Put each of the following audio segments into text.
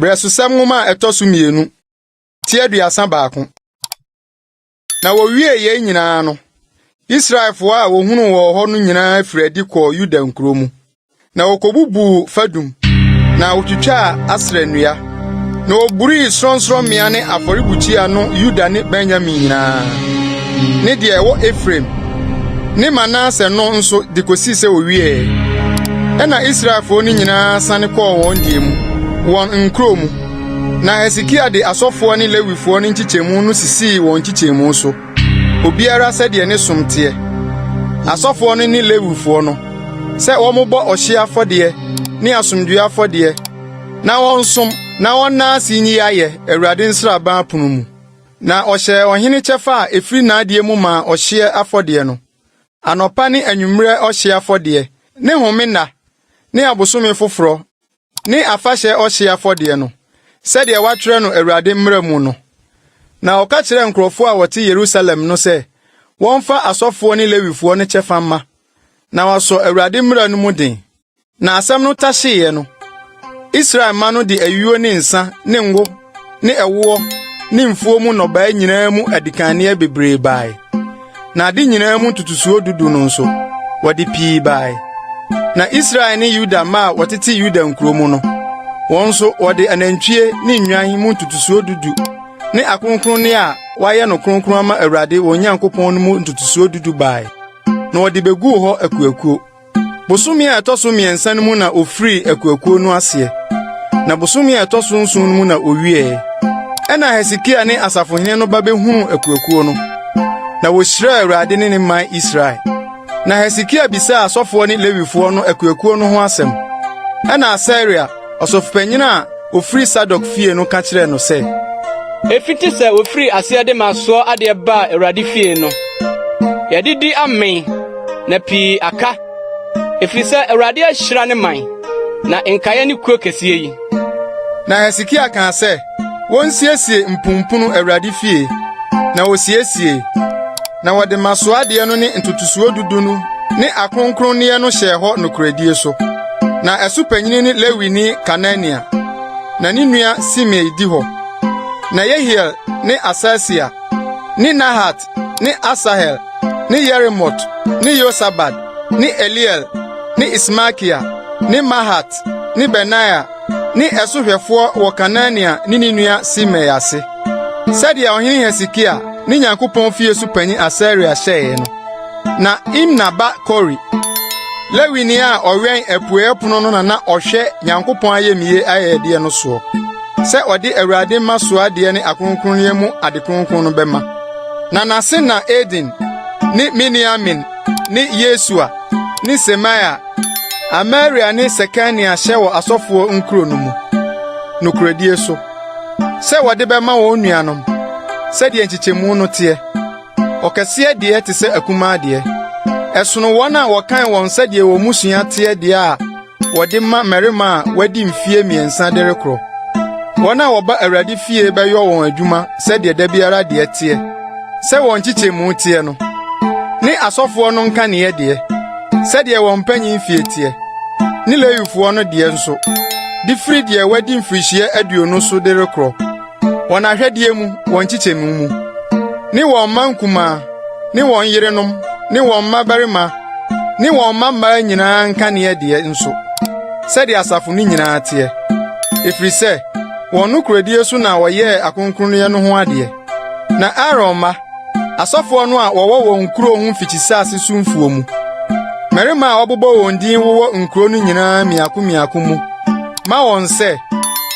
Berɛsosɛm nwoma a ɛtɔ so mmienu, ti 31. Na wowiee yei nyinaa no, Israelfoɔ a wohunuu wɔn hɔ no nyinaa firii adi kɔɔ Yuda nkurow mu. Na wokobubuu fadum, na wotwitwaa Asera nnua, na woburii sorɔnsorɔmmea ne afɔrebukyia no Yuda ne Benyamin nyinaa, ne deɛ ɛwɔ Efraim ne Manase no nso de kosii sɛ wowiee. Ɛnna Israelfoɔ no nyinaa sane kɔɔ wɔn deɛ mu, wɔn nkurow mu. Na Hesekia de asɔfoɔ ne Lewifoɔ no nkyekyɛmu no sisii wɔn nkyekyɛmu so, obiara sɛdeɛ ne som teɛ, asɔfoɔ no ne Lewifoɔ no, sɛ wɔmmobɔ ɔhyeɛ afɔdeɛ ne asomdwoe afɔdeɛ na wɔnsom na wɔnna ase nyi ayɛ Awurade nsraban apon mu. Na ɔhyɛɛ ɔhene kyɛfa a efiri n'adeɛ mu maa ɔhyeɛ afɔdeɛ no, anɔpa ne anwummere ɔhyeɛ afɔdeɛ, ne homenna, ne abosome foforɔ, ne afahyɛ ɔhyeɛ afɔdeɛ no, sɛdeɛ wɔatwerɛ no Awurade mmara mu no. Na ɔka kyerɛɛ nkurɔfoɔ a wɔte Yerusalem no sɛ wɔmfa asɔfoɔ ne Lewifoɔ no kyɛfa mma, na wɔasɔ Awurade mmara no mu den. Na asɛm no tahyeeɛ no, Israel mma no de ayuo ne nsa ne ngo ne ɛwoɔ ne mfuo mu nnɔbae nyinaa mu adikanneɛ bebree bae. Na ade nyinaa mu ntotosoɔ dudu no nso, wɔde pii bae. Na Israel ne Yuda mma a wɔtete Yuda nkurow mu no, wɔn nso wɔde anantwie ne nnwan mu ntotosoɔ dudu ne akronkronne a wɔayɛ no kronkron ama Awurade wɔn Nyankopɔn no mu ntotosoɔ dudu bae, na wɔde beguu hɔ akuakuo. Bosome a ɛtɔ so mmiɛnsa no mu na ofirii akuakuo no aseɛ, na bosome a ɛtɔ so nson no mu na owieeɛ. Ɛnna Hesekia ne asafohene no ba behunuu akuakuo no, na wohyiraa Awurade ne ne man Israel. Na Hesekia bisaa asɔfoɔ ne Lewifoɔ no akuakuo no ho asɛm. Ɛnna Asaria, ɔsɔfopanyin a ofiri Sadok fie no ka kyerɛɛ no sɛ, Efiti sɛ wofirii aseɛ de mmasoɔ adeɛ baa Awurade fie no, yɛadidi amee, na pii aka, efiri sɛ Awurade ahyira ne man, na nkaeɛ ne kuo kɛseɛ yi. Na Hesekia kaa sɛ wonsiesie mpumpunu Awurade fie, na wosiesiei. Na wɔde mmasoɔ adeɛ no ne ntotosoɔ dudu no ne akronkronneɛ no hyɛɛ hɔ nokorɛdie so. Na ɛso panyin ne Lewini Kanania, na ne nua Simei di hɔ. Na Yehiel ne Asasia ne Nahat ne Asahel ne Yerimot ne Yosabad ne Eliel ne Ismakia ne Mahat ne Benaia ne ɛso hwɛfoɔ wɔ Kanania ne ne nua Simei ase, sɛdeɛ ɔhene Hesekia ne Nyankopɔn fie so panyin Asaria hyɛeɛ no. Na Imna ba Kore, Lewini a ɔwɛn apuei pono no na na ɔhwɛ Nyankopɔn ayamye ayɛyɛdeɛ no soɔ, sɛ ɔde Awurade mmasoɔ adeɛ ne akronkronneɛ mu ade kronkron no bɛma. Na n'ase na Eden ne Miniamin ne Yesua ne Semaia, Amaria ne Sekania hyɛ wɔ asɔfoɔ nkuro no mu, nokorɛdie so, sɛ wɔde bɛma wɔn nuanom, sɛdeɛ nkyekyɛmu no teɛ. Ɔkɛseɛ deɛ te sɛ akumaa deɛ. Ɛsono wɔn a wɔkan wɔn sɛdeɛ wɔn mmusua teɛ deɛ a wɔde ma mmarima a wɔadi mfeɛ mmiɛnsa de rekorɔ. Wɔn a wɔba Awurade fie bɛyɔ wɔn adwuma sɛdeɛ da biara deɛ teɛ, sɛ wɔn nkyekyɛmu teɛ no, ne asɔfoɔ no nkaneɛ deɛ, sɛdeɛ wɔn mpanyin mfie teɛ, ne Lewifoɔ no deɛ nso, de firi deɛ wadi mfirihyia 20 so de rekorɔ, wɔn ahwɛdeɛ mu, wɔn nkyekyɛmu mu, ne wɔn mma nkumaa, ne wɔn yerenom, ne wɔn mmabarima, ne wɔn mma mmaa nyinaa nkaneɛ deɛ nso, sɛdeɛ asafo no nyinaa teɛ. Ɛfiri sɛ, wɔn nokorɛdie so na wɔyɛɛ akronkronneɛ no ho adeɛ. Na Aaron mma, asɔfoɔ no a wɔwɔ wɔn nkurow ho mfikyisase so mfuo mu, mmarima a wɔabobɔ wɔn din wowɔ nkurow no nyinaa mmiako mmiako mu, ma wɔn sɛ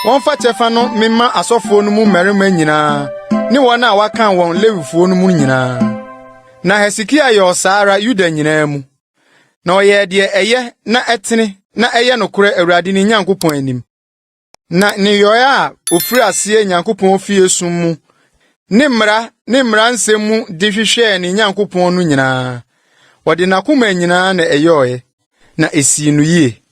wɔmfa kyɛfa no mema asɔfoɔ no mu mmarima nyinaa ne wɔn a wɔakan wɔn Lewifoɔ no mu nyinaa. Na Hesekia yɔɔ saa ara Yuda nyinaa mu. Na ɔyɛɛ deɛ ɛyɛ na ɛtene na ɛyɛ nokorɛ Awurade ne Nyankopɔn anim. Na nneyɔe a ofiri aseɛ Nyankopɔn fie som mu ne mmara ne mmara nsɛm mu de hwehwɛɛ ne Nyankopɔn no nyinaa, ɔde n'akoma nyinaa na ɛyɔeɛ, na esii no yie.